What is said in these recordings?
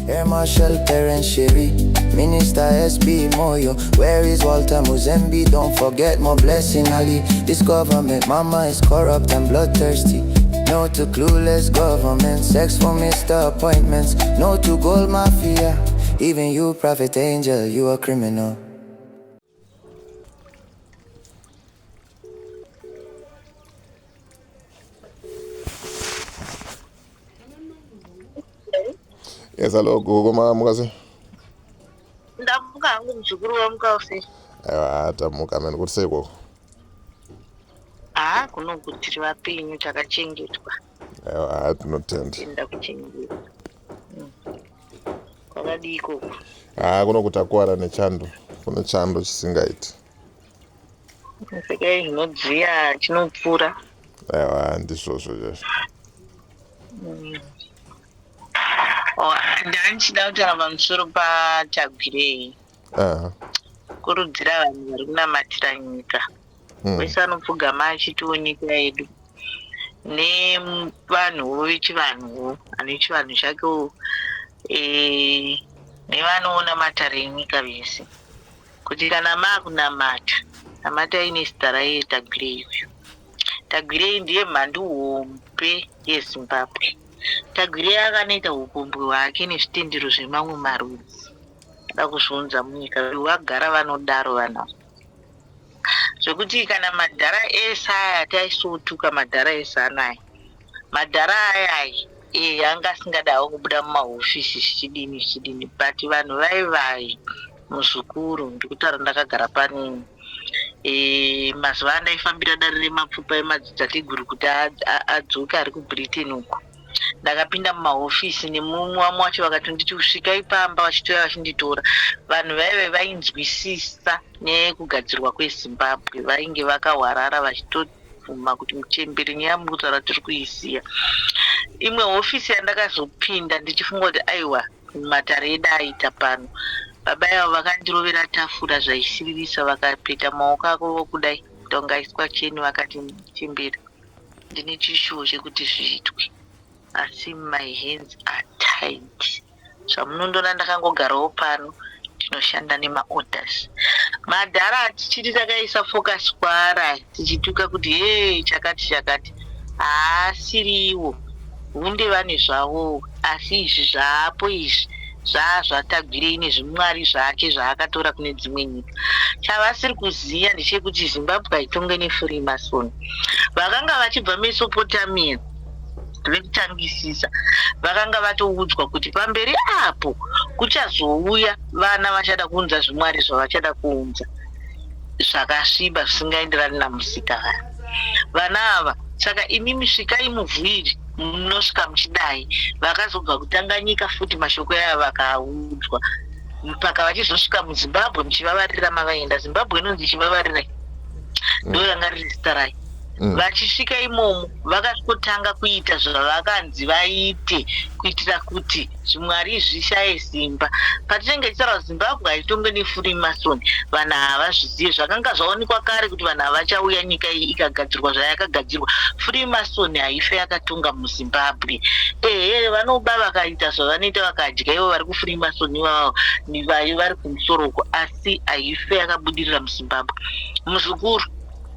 Air Marshal Perence Shiri, Minister SB Moyo. Where is Walter Muzembi? Don't forget more blessing Ali. This government, mama is corrupt and bloodthirsty. No to clueless government, sex for Mr. Appointments. No to gold mafia. Even you, Prophet Angel, you a criminal. Yes, hello, gogo mamuka sei? Ndamuka hangu muzukuru wamuka sei? Aiwa, tamuka mani kuti sei koko? Haa, kunoku tiri vapenyu takachengetwa. Aiwa, tinotenda. Tenda kuchengetwa. Kwakadii ikoko? Haa, kunoku takuwara nechando. Kune chando chisingaiti. Pfekai zvinodziya chinopfuura. Aiwa, ndizvozvo izvozvo. Oh, ndandichida kutaura pamusoro paTagwirei. Kurudzira vanhu vari kunamatira nyika. Wese anopfugama achitiwo nyika yedu. Nevanhuwo vechivanhuwo, ane chivanhu chakewo e, nevanoona matare enyika vese. Kuti kana maakunamata, namatai nezita raiye Tagwirei uyu. Tagwirei ndiye mhandu hombe yeZimbabwe. Tagwirei akanoita hupombwe hwake nezvitendero zvemamwe marudzi. Ada kuzviunza munyika. Vagara vanodaro vanhu ava. Zvekuti kana madhara ese aya taisotuka madhara ezanu aya. Madhara aya aya eh, anga asingadawo kubuda mumahofisi zvichidini zvichidini but vanhu vaivai muzukuru ndikutaura ndakagara panini e, mazuva andaifambira dare remapfupa emadzitateguru kuti adzoke ari kuBritain uko ndakapinda mumahofisi nemumwe wamwe wacho vakatonditi svikai pamba vachitouya vachinditora vanhu vaive vainzwisisa nyaya yekugadzirwa kweZimbabwe vainge vakahwarara vachitobvuma kuti muchembere nyaya yamuri kutaura tiri kuiziya imwe hofisi yandakazopinda ndichifunga kuti aiwa matare edu aita pano baba avo vakandirovera tafura zvaisiririsa vakapeta maoko ako kudai tongaiswa cheni vakati muchembere ndine chishuwo chekuti zviitwe asi my hands are tied zvamunondoona ndakangogarawo pano ndinoshanda nemaorders madhara tichiti takaisa focus kwaari tichituka kuti hee chakati chakati haasiriwo hunde vane zvavowo asi izvi zvaapo izvi zvaa zvaTagwirei nezvimwari zvake zvaakatora kune dzimwe nyika chavasiri kuziva ndechekuti Zimbabwe haitonge nefreemason vakanga vachibva Mesopotamia vekutangisisa vakanga vatoudzwa kuti pamberi apo kuchazouya vana vachada kuunza zvimwari zvavachada kuunza zvakasviba zvisingaenderani namusika vana vana ava saka imimi svikai muvhiri munosvika muchidai vakazobva kuTanganyika futi mashoko aya vakaudzwa mpaka vachizosvika muZimbabwe muchivavarira mavaenda Zimbabwe inonzi ichivavarira ndo ranga riri zita rayo vachisvika imomo vakasvikotanga kuita zvavakanzi vaite kuitira kuti zvimwari zvishaye simba patinenge tichitaura Zimbabwe haitonge nefreemason vanhu havazvizive zvakanga zvaonekwa kare kuti vanhu havachauya nyika iyi ikagadzirwa zvayakagadzirwa freemason haife yakatonga muZimbabwe ehe vanoba vakaita zvavanoita vakadya ivo vari kufreemason ivavo vari kumusoro uko asi haife yakabudirira muZimbabwe muzukuru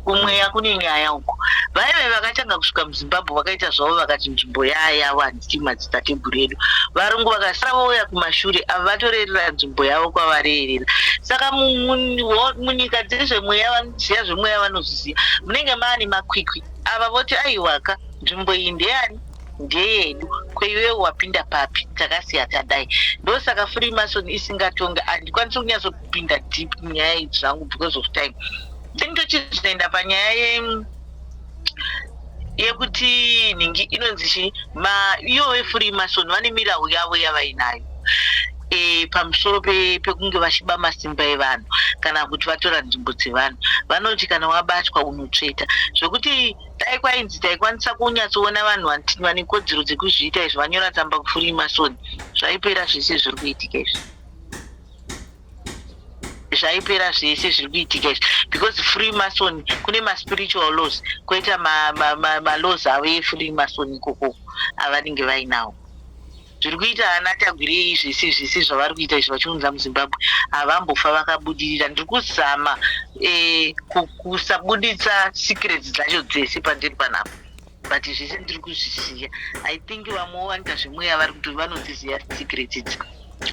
kumweya kune nyaya uko vaive vakatanga kusvika muZimbabwe vakaita zvavo vakati nzvimbo yayavo handiti madzitateguru edu varungu vakasara vouya kumashure ava vatorerera nzvimbo yavo kwavarerera saka munyika dzezvemweya vanoziva zvemweya vanozviziva munenge maane makwikwi ava voti aiwaka nzvimbo iyi ndeyani ndeyedu kweiwewe wapinda papi takasiya tadai ndosaka freemason isingatonge handikwanisi kunyatsopinda deep munyaya idzi zvangu because of time then tochizoenda panyaya yekuti nhingi inonzi chii iyo vefreemason vane mirau yavo yavainayo pamusoro pekunge vachiba masimba evanhu kana kuti vatora nzvimbo dzevanhu vanoti kana wabatwa unotsveta zvokuti dai kwainzi taikwanisa kunyatsoona vanhu vane kodzero dzekuzviita izvi vanyora tsamba kufreemason zvaipera zvese zviri kuitika izvi zvaipera zvese zviri kuitika izvi because freemason kune maspiritual laws kwoita malaws avo efreemason ikoko avanenge vainawo. Zviri kuita ana Tagwirei zvese zvese zvavari kuita izvi vachiunza muZimbabwe havambofa vakabudirira. Ndiri kuzama eh, kusabuditsa secrets dzacho dzese pandiri panapa but zvese ndiri kuzvisiya. I think vamwewo vanoita zvemweya vari kuti vanodziziva secrets idzi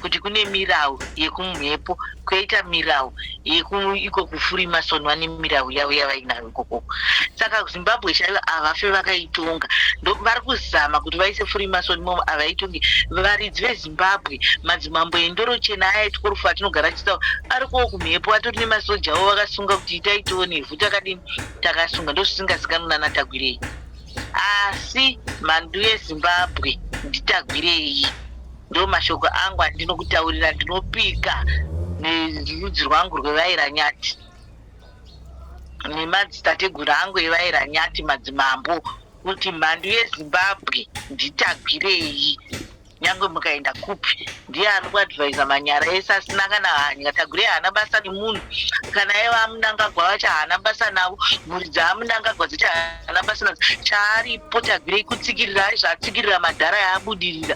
kuti kune mirau yekumhepo kwoita mirau iko kufurimason vane mirau yavo yavainayo ikokoko saka zimbabwe chaiyo havafe vakaitonga vari kuzama kuti vaise furimason imomo havaitongi varidzi vezimbabwe madzimambo endoro chena aya etikorufu atinogara tichitaura ari kuwo kumhepo atori nemasoja avo vakasunga kuti itai tione ivhu takadini takasunga ndozvisingazikanwi nana tagwirei asi mhandu yezimbabwe nditagwirei Ndomashoko angu andinokutaurira ndinopika nerudzi rwangu rwevaira nyati nemadzitateguru angu evaira nyati madzimambo kuti mhandu yeZimbabwe nditagwirei nyangwe mukaenda kupi ndiye ari kuadvisa manyara ese asina kana hanya tagwirei haana basa nemunhu kana ivo amunangagwa vacho haana basa navo mhuri dzaamunangagwa dzacho haana basa nadzo chaaripo tagwirei kutsikirira aizvaatsikirira madhara yaabudirira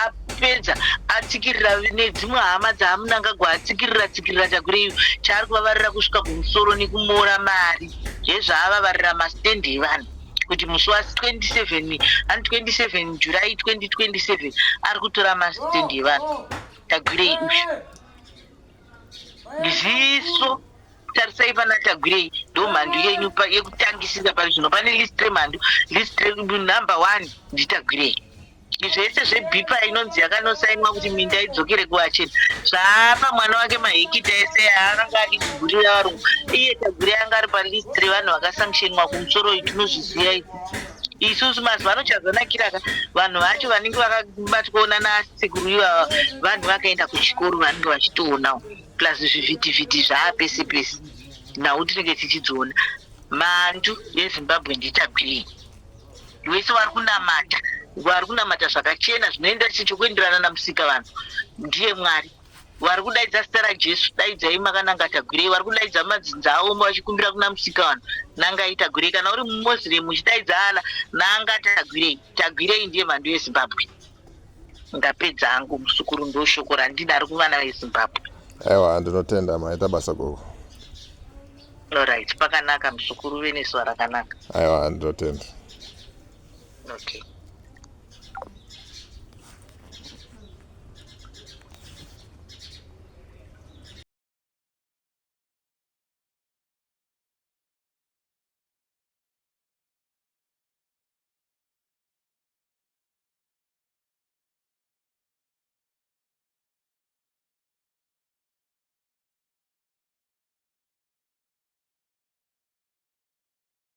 apedza atsikirira nedzimwe hama dzaamunangagwa atsikirira tsikirira tagwirei chaari kuvavarira kusvika kumusoro nekumora mari zvezvaavavarira mastendi evanhu kuti musi wa 27 and 27 July 2027 ari kutora mastendi evanhu tagwirei uyu ziso tarisai pana tagwirei ndo mhandu yenyu yekutangisisa pari zvino pane list remhandu list renumber one nditagwirei zvese zvebipa inonzi yakanosainwa kuti minda idzokere kuvachena zvaapa mwana wake mahekita ese aakanga adi kugurira varungu iye tagwirei anga ari palist revanhu vakasanctionwa kumusoro iyi tinozviziva isi isusu mazuva ano chazonakira ka vanhu vacho vanenge vakabatwawo nanasekuru ivava vanhu vakaenda kuchikoro vanenge vachitoonawo plus zvivhitivhiti zvaapese pese nhau tinenge tichidziona mhandu yezimbabwe nditagwirei wese vari kunamata vari kunamata zvakachena zvinoenda chichokuenderana namusika vanhu ndiye mwari Vari kudaidza zita raJesu, daidzai makananga Tagwirei. Vari kudaidza madzinza avo vachikumbira kuna Musikavanhu, nangai Tagwirei. Kana uri muMoslem uchidaidza Allah, nanga Tagwirei. Tagwirei ndiye mhandu yeZimbabwe. Ndapedza hangu muzukuru, ndoshoko randinaro kuvana veZimbabwe. Aiwa, ndinotenda, maita basa gogo. Alright, pakanaka muzukuru, uve nezuva rakanaka. Aiwa, ndinotenda. Okay.